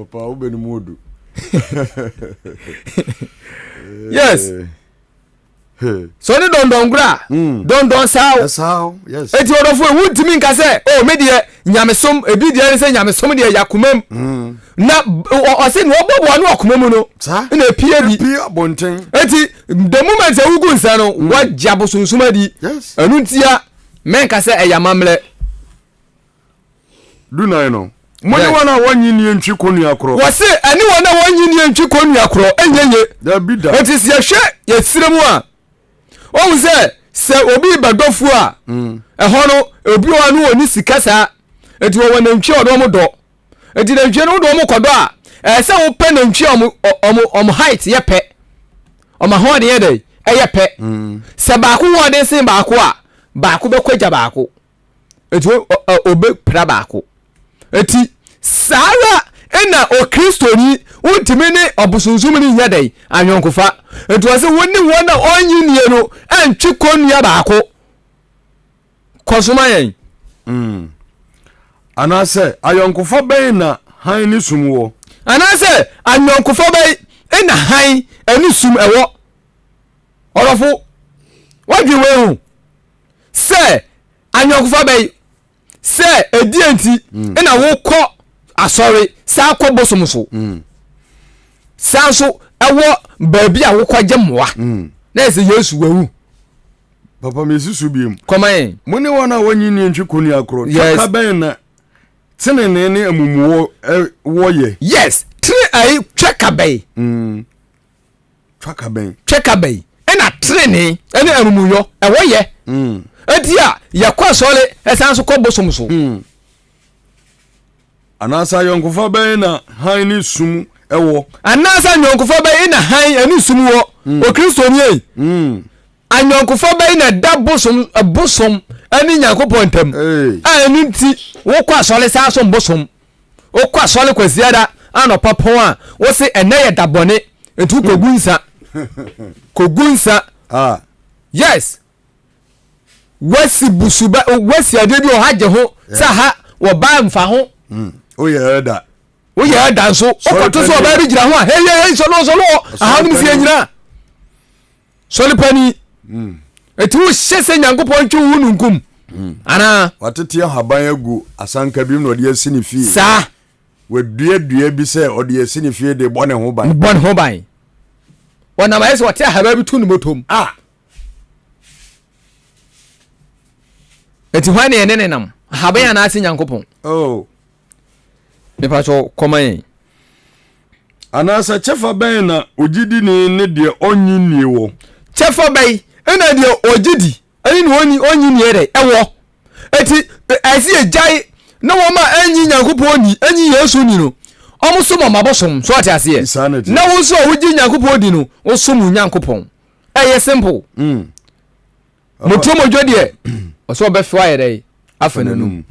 Opa wo bɛ no mu odu. Yes. Sɛ ɔne dɔndɔn gora a, hmm. dɔndɔn saa o. Yes. Eti ɔdɔfo ewu ntumi nka sɛ, o oh, me deɛ nyamesom ebi deɛ ne sɛ nyamesom deɛ yɛ akoma mu. Hmm. Na ɔse na ɔbɔbɔ ano akoma mu no. Na epie bi. Epie abɔnten. Eti the moment sɛ wugu nsa no, hmm. wagye abosonsom adi. Yes. Ɛno ntia mɛnka sɛ ɛyɛ amammerɛ. 14 no. Mo ne wɔn a wɔnnye nnie ntwe kɔnnua korɔ. Wɔse ɛne wɔn a wɔnnye nnie ntwe kɔnnua korɔ ɛnyɛ ye. Dabi da. Enti sɛ yɛhwɛ yɛsrɛ mu a, wohu sɛ sɛ obi rebɛdɔ fuo a, ɛhɔ no obi wɔ hɔ a no ɔnni sika saa, enti wɔwɔ nantwie a ɔde wɔn dɔ. Enti nantwie no wode wɔn kɔdɔ a, ɛyɛ sɛ wopɛ nantwie a wɔn wɔn wɔn height yɛ pɛ, wɔn ahoɔden yɛ dɛ ɛyɛ pɛ. Sɛ baako hoɔden sen baako a, baako bɛkɔ agya baako. Eti obɛpira baako. Eti saa ara na Okristoni wontumi ne ɔbosonsomni nyɛ dɛn ayɔnkofa. Enti wɔse wo ne wɔn a ɔnnye nnie no ntwe kɔnnua baako. Kɔ so ma yɛn. Mm. Anaasɛ ayɔnkofa bɛn na hann ne sum wɔ? Anaasɛ ayɔnkofa bɛn na hann ne sum ɛwɔ? Ɔdɔfo, woadwen wei ho sɛ ayɔnkofa bɛn sɛ ɛdeɛ nti mm. na wokɔ asɔre saa kɔ bosom so mm. saa nso ɛwɔ baabi a wokɔgye mmoa mm. na ɛsɛ Yesu wawu. Papa mi si so biem. Kɔma yɛn. Mo ne wɔn a wɔnyi nni ntwe kɔnnua korɔ. Yes. Twaka bɛn na tenenee ne amumuwɔ wɔ yɛ? Yes. Tene ayi twaka bɛn. Twaka bɛn. Twaka bɛn ɛna tenenee ɛne amumuyɔ ɛwɔ yɛ. Eti a yɛkɔ asɔre ɛsan so kɔ bosom so. Anaasɛ ayɔnkofa bɛn na hann ne sum wɔ? Anaasɛ ayɔnkofa bɛn na hann ne sum wɔ? Okristoni ei. Ayɔnkofa bɛn na ɛda bosom bosom ne Nyankopɔn ntam a ɛno nti wokɔ asɔre saa som bosom? Wokɔ asɔre Kwasiada anɔpa pɔn a wose ɛnɛ yɛ da bɔne nti wokɔgu nsa. Kɔgu nsa. Ah. Yes. Wasi busu bɛ wasi adeɛ bi wɔ ha gye ho sɛ ha wɔbaa mfa ho. Woyɛ ɛda. Woyɛ ɛda nso wokɔto sɛ ɔbaa bi gyina ho a hei hei hei sɔlɔ sɔlɔ aha nom si yɛ nyina. Sɔre pani. Eti wo hyɛ sɛ Nyankopɔn ntwe wo nunkum. Anaa? Watete ahaban agu asanka bi mu na ɔde asi ne fie. Saa. Wadua dua bi sɛ ɔde asi ne fie de bɔ ne ho ban. Bɔ ne ho ban. Ɔnam ayɛ sɛ ɔte ahaban bi to ne motom. Ah. Eti hwan na yɛne ne nam? Ahaban anaasɛ Nyankopɔn? Oh. Mepa kyɛw kɔma yɛn. Anaasɛ kyɛfa bɛn na ogyidini ne deɛ ɔnnye nnie wɔ? Kyɛfa bɛn na deɛ ɔgye di ne deɛ ɔnni ɔnnye nnie dɛ ɛwɔ? Eti ɛsɛ yɛgyae na wɔn a ɛnnye Nyankopɔn nni, ɛnnye Yesu nni no, wɔn som wɔn abosom. So ɔte aseɛ? Saa na ɛteɛ. Na wo nso a wogye Nyankopɔn di no, wosom wo Nyankopɔn. Ɛyɛ simple. Mm. Motuo modwo deɛ, ɔsɛ ɔbɛfew ayɛ dɛ afa n'anum.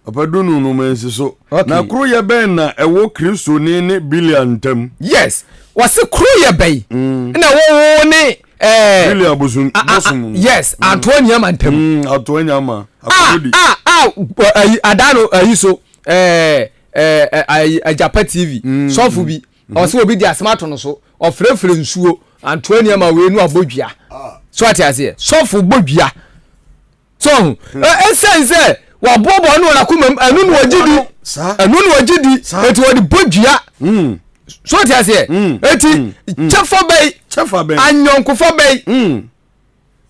Papa dunu no mansi so. Okay. Na koroyɛ bɛn na ɛwɔ Kristoni ne Belial ntam? Yes, wɔse koroyɛ bɛn mm. na ɛwɔ wo ne eh, Belial bosom bosom. Yes, mm. Antoa Nyama ntam. Mm, Antoa Nyama. Ah, ah, ah, ayi adano ayi so eh eh ayi Agyapa TV. Mm. Sɔfo bi. Ɔsɛ obi de asɛm ato no so. Ɔfrɛfrɛ nsuo. Antoa Nyama wei no abɔ dua. Ah. So ate aseɛ. Sɔfo bɔ dua. So ɔho. Ɛsiane sɛ waboaboa no wɔ n'akoma mu, ɛno na ɔgye di. Ɛno na ɔgye di. Eti wɔde bɔ dua. Hmm. So ɔte aseɛ. Hmm. Eti hmm. kyɛfa bɛyi. Kyɛfa bɛyi. Anyɔnkofa bɛyi.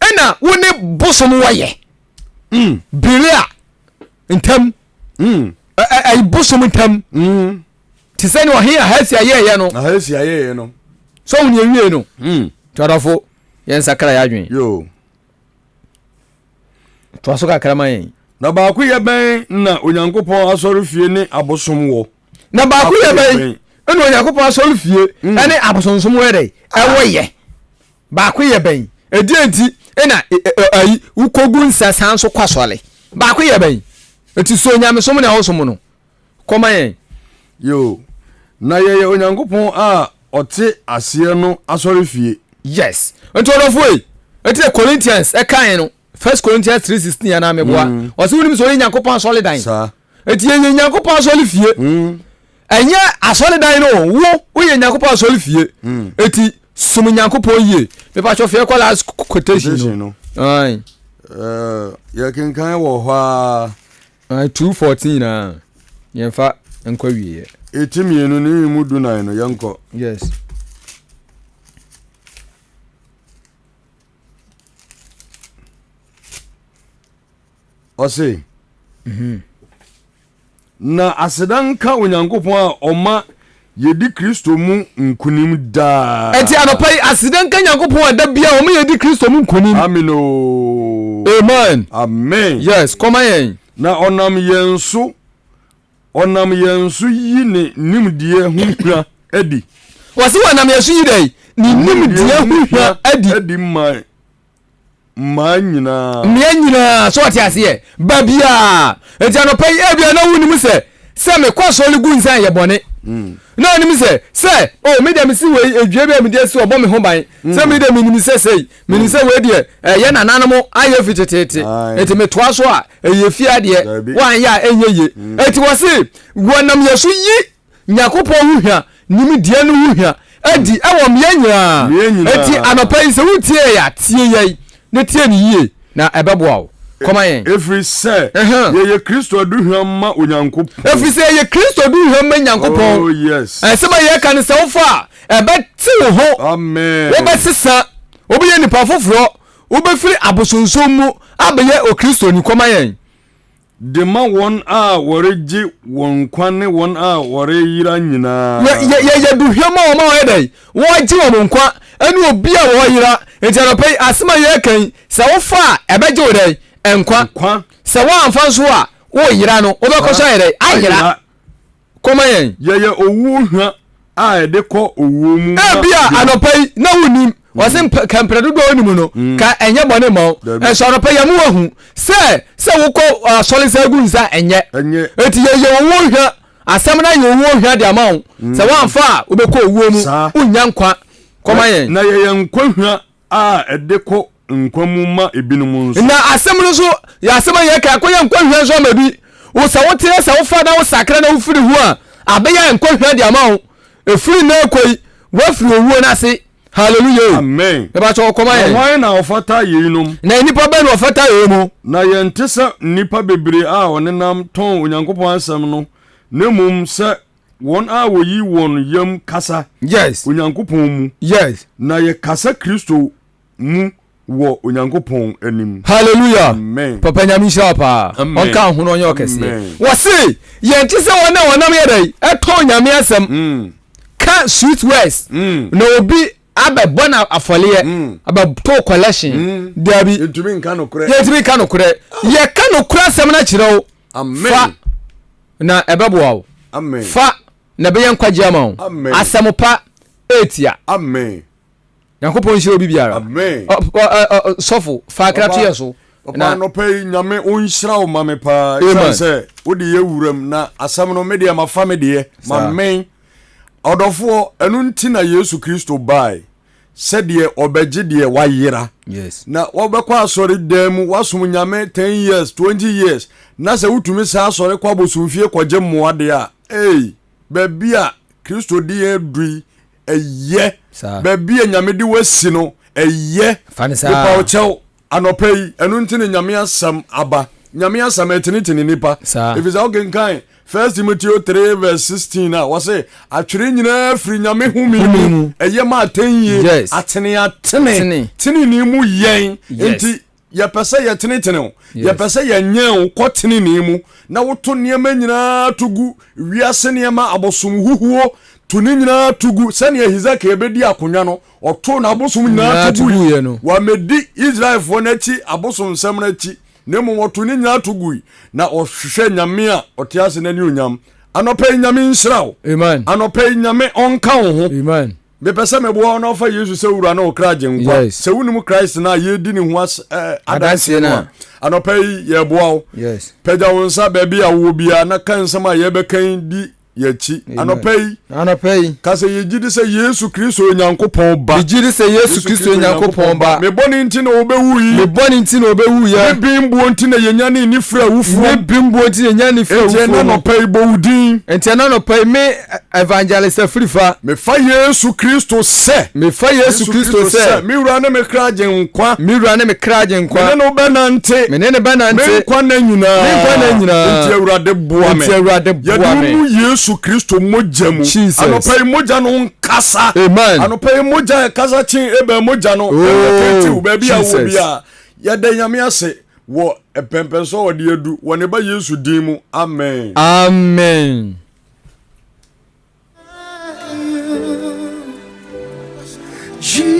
Ɛna wo ne bosom wɔyɛ. Bere a ntam. Ɛyi bosom ntam. Te sɛ ne ɔhen Ahasia yɛɛyɛ no. Ahasia yɛɛyɛ no. So wo ne ewie no. Tɔdɔfo yɛn nsakra yɛ adwene. Yoo. Toa so kakra ma yɛn. Na baakoyɛ bɛn na Onyankopɔn asɔrefie ne abosom wɔ? Na baakoyɛ bɛn na Onyankopɔn asɔrefie mm. ne abosonsom wɔ dɛ ɛwɔ yɛ? Baakoyɛ bɛn? Ɛdeɛ nti na ayi wokɔgu nsa san so kɔ asɔre? Baakoyɛ bɛn? Ɛti so onyamesom na ɛwosom no? Kɔma yɛn. Yo, na yɛyɛ Onyankopɔn a ɔte aseɛ no asɔrefie. Yes. Nti ɔdɔfo yi, ɛti sɛ Corinthians ɛkae no, First Corinthians 3:16 anaa meboa. Mm. Ɔsɛ wonim sɛ ɔyɛ Nyankopɔn asɔredan. Saa. Ɛti yɛyɛ Nyankopɔn asɔrefie. Mm. Ɛnyɛ asɔredan no, wo woyɛ Nyankopɔn asɔrefie. Mm. Ɛti som Nyankopɔn yie. Mepa kyɛ fie kɔ last quotation no. Aye. Uh, yɛkenkan wɔ hɔ a. 2:14 nyinaa yɛmfa nkɔ awieɛ. Eti mmienu ne mu dunan no yɛnkɔ. Yes. Ɔse. Mhm. Na aseda nka Onyankopɔn a ɔma yɛdi Kristo mu nkonim daa. Enti anɔpa yi, aseda nka Nyankopɔn a da biara ɔma yɛdi Kristo mu nkonim. Amen oo. Amen. Amen. Yes, kɔma yɛn. Na ɔnam yɛn so, ɔnam yɛn so yi ne nimdeɛ ho hwa adi. Wɔse wɔnam yɛn so yi dɛn? Ne nimdeɛ ho hwa adi. Adi ma mmaa nyinaa. Mmea nyinaa, so ɔte aseɛ? Baabiaa. Nti anɔpa yi, ebia na wonim sɛ, sɛ mekɔ asɔre gu nsa yɛ bɔne. Mm. Na wonim sɛ, sɛ, oh, me deɛ mesi wei, edua bi a mede asi ɔbɔ me ho ban. Mm. Sɛ me deɛ menim sɛ sei, menim mm. sɛ wei deɛ, ɛyɛ nananom ayɛ fi teteete. Nti metoa so a, ɛyɛ fie adeɛ, woanyɛ a ɛnyɛ yie. Nti wɔse, wɔnam yɛ so yi Nyankopɔn ho hwa, nimdeɛ no ho hwa adi wɔ mmea nyinaa. Enti anɔpa yi sɛ wotie yɛn a, tie yɛn na tie no yie na ɛbɛboa wo. Kɔma yɛn. Ɛfiri sɛ yɛyɛ Kristo aduhwam ma Onyankopɔn. Ɛfiri sɛ yɛyɛ Kristo aduhwam ma Nyankopɔn. Oh, yes. Nsɛm a yɛka no sɛ wofa a, ɛbɛte wo ho. Amen. Wobɛsesa, wobɛyɛ nipa foforɔ, wobɛfiri abosonsom mu abɛyɛ Okristoni. Kɔma yɛn. De ma wɔn a wɔregye wɔn nkwa ne wɔn a wɔreyera nyinaa. Yɛ, yɛ, yɛyɛ duhwam ma wɔn a wɔyɛ dɛn? Wɔregye wɔn nkwa ne obi a wɔreyera. Enti anɔpa yi, asɛm a yɛreka yi, sɛ wofa a, ɛbɛgye wo dɛn? Nkwa. Nkwa. Sɛ woamfa nso a, woreyera no, wobɛkɔ so ayɛ dɛn? Ayera. Kɔma yɛn. Yɛyɛ owuo hwa a ɛde kɔ owuo mu ma Ebia binom. anɔpa yi na wonnim. Wɔse mp ka mprɛ dodoɔ a wonim no, ka ɛnyɛ bɔne mma wo. Dabi. Nso anɔpa yi ama woahu sɛ sɛ wokɔ asɔre san gu nsa a, ɛnyɛ. Ɛnyɛ. Enti yɛyɛ owuo hwa. Asɛm no ayɛ owuo hwa de ama wo. Sɛ woamfa a, wobɛkɔ owuo mu. Saa. Wonnya nkwa. Kɔma yɛn. Na yɛyɛ nkwa hwa a ɛde kɔ nkwa mu ma ebinom nso. Na asɛm no nso yɛ asɛm a yɛka, ɛkɔyɛ nkwa hwa nso ama bi. Wo sɛ woteɛ, sɛ wofa na wosakra na wofiri ho a, abɛyɛ nkwa hwa de ama wo. Ɛfiri nnɛ rekɔ yi, woafiri owuo no ase. Hallelujah. Amen. Mepakyɛ wɔkɔma Na yɛn. hwan na ɔfata yeinom? Na nnipa bɛn na wɔfata yei mu? Na yɛnte sɛ nnipa bebree a wɔnenam tɔn Onyankopɔn asɛm no, na mmom sɛ wɔn a wɔyi wɔn yam kasa Yes. Onyankopɔn mu, Yes. na yɛkasa Kristo mu wɔ Onyankopɔn anim. Hallelujah. Amen. Papa Nyame nhyira wo paa. Amen. Ɔnka wo ho na ɔnyɛ ɔkɛseɛ. Amen. Wɔse yɛnte sɛ wɔn a wɔnam yɛ dɛn ɛtɔn Nyame asɛm. Mm. Ka sweet words. Mm. Na obi abɛbɔ no afɔleɛ. Mm. Abɛto collection. Mm. Dabi. Yɛntumi nka nokorɛ. Yɛntumi nka nokorɛ. Yɛka nokorɛ asɛm no akyerɛ wo. Amen. Fa na ɛbɛboa wo. Amen. Fa na ɛbɛyɛ nkwagye ama wo. Amen. Asɛm pa ɛretia. Amen. Nyankopɔn nhyira obi biara. Amen. Sɔfo, fa akra to yɛ so. Papa anɔpa yi Nyame ɔnhyira wo ma me paa. Ɛsiane sɛ wode yɛ wuram na asɛm no me deɛ mafa me deɛ ma men. Ɔdɔfoɔ, ɛno nti na Yesu Kristo bae sɛdeɛ ɔbɛgye deɛ wayera. Yes. Na wɔbɛkɔ asɔre dan mu wasom Nyame 10 years, 20 years na sɛ wotumi saa asɔre kɔ abosomfie kɔgye mmoa deɛ a, ei, baabi a Kristo de yɛn adu yi ɛyɛ. Baabi a Nyame de wasi no ɛyɛ. Mepa wo kyɛw anɔpa yi ɛno nti ne Nyame asɛm aba. Nyame asɛm ɛtenetene nipa. Ɛfiri sɛ wokenkan First Timothy 3 verse 16 a wɔse atwere nyinaa firi Nyame home mu ɛyɛ ma atɛnyie atene atene tenenee mu yɛn nti Yɛpɛ sɛ yɛtenetene wo. Yɛpɛ sɛ yɛnyɛn wo kɔ tenenee mu, na woto nneɛma nyinaa to gu, wiase nneɛma, abosom huhuo, to ne nyinaa to gu. Sɛnea Hesekiel bɛdi akonnwa no, ɔtoo n'abosom nyinaa to gui. Wammɛdi Israelfoɔ no akyi abosonsɛm no akyi, na mmom ɔtoo ne nyinaa to gui, na ɔhwehwɛ Nyame a ɔte ase no anuonyam. Anɔpa yi, Nyame nhyira wo. Amen. Anɔpa yi, Nyame ɔnka wo ho. Amen. Mepɛ sɛ meboa wo na wofa Yesu sɛ Wura ne wo kra Agyenkwa. Yes. Sɛ wonim Christ no a yɛredi ne ho as, eh, adanseɛ no a, anɔpa yi yɛreboa wo. Yes. Pagya wo nsa baabi a wowɔ biara na ka nsɛm a yɛrebɛka yi di yɛakyi. Anɔpa yi, Anɔpa yi. ka sɛ yɛgye di sɛ Yesu Kristo yɛ Onyankopɔn Ba. Megye di sɛ Yesu Kristo yɛ Onyankopɔn Ba. Me bɔne nti na ɔbɛwui. Me bɔne nti na ɔbɛwuiɛ. Me bembuo nti na yɛnyanee ne firii awufoɔ mu. Me bembuo nti na yɛnyanee firii Enti awufoɔ ɛnnɛ mu. anɔpa yi, bɔ wo din. Enti ɛnnɛ anɔpa yi, me Evangelist Afrifa. Mefa Yesu Kristo sɛ. Mefa Yesu Kristo sɛ. Me Wura ne me kra Agyenkwa. Me Wura ne me kra Agyenkwa. Me ne no bɛnante. Me ne no bɛnante. Me nkwa nna nyinaa. Me nkwa nna nyinaa. Enti Awurade boa me. Enti Awurade boa me. Yɛde wo mu Yesu Kristo mogya mu. Jesus. Anɔpa yi mogya no nkasa. Amen. Anɔpa yi mogya ɛkasa kyen Abel mogya no. Oh, Ɛnlocate wo baabi a wowɔ Jesus. biara. Yɛda Nyame ase. Wɔ mpɛnpɛnsoɔ a ɔde adu wɔ ne ba Yesu din mu, amen. Amen. Jesus.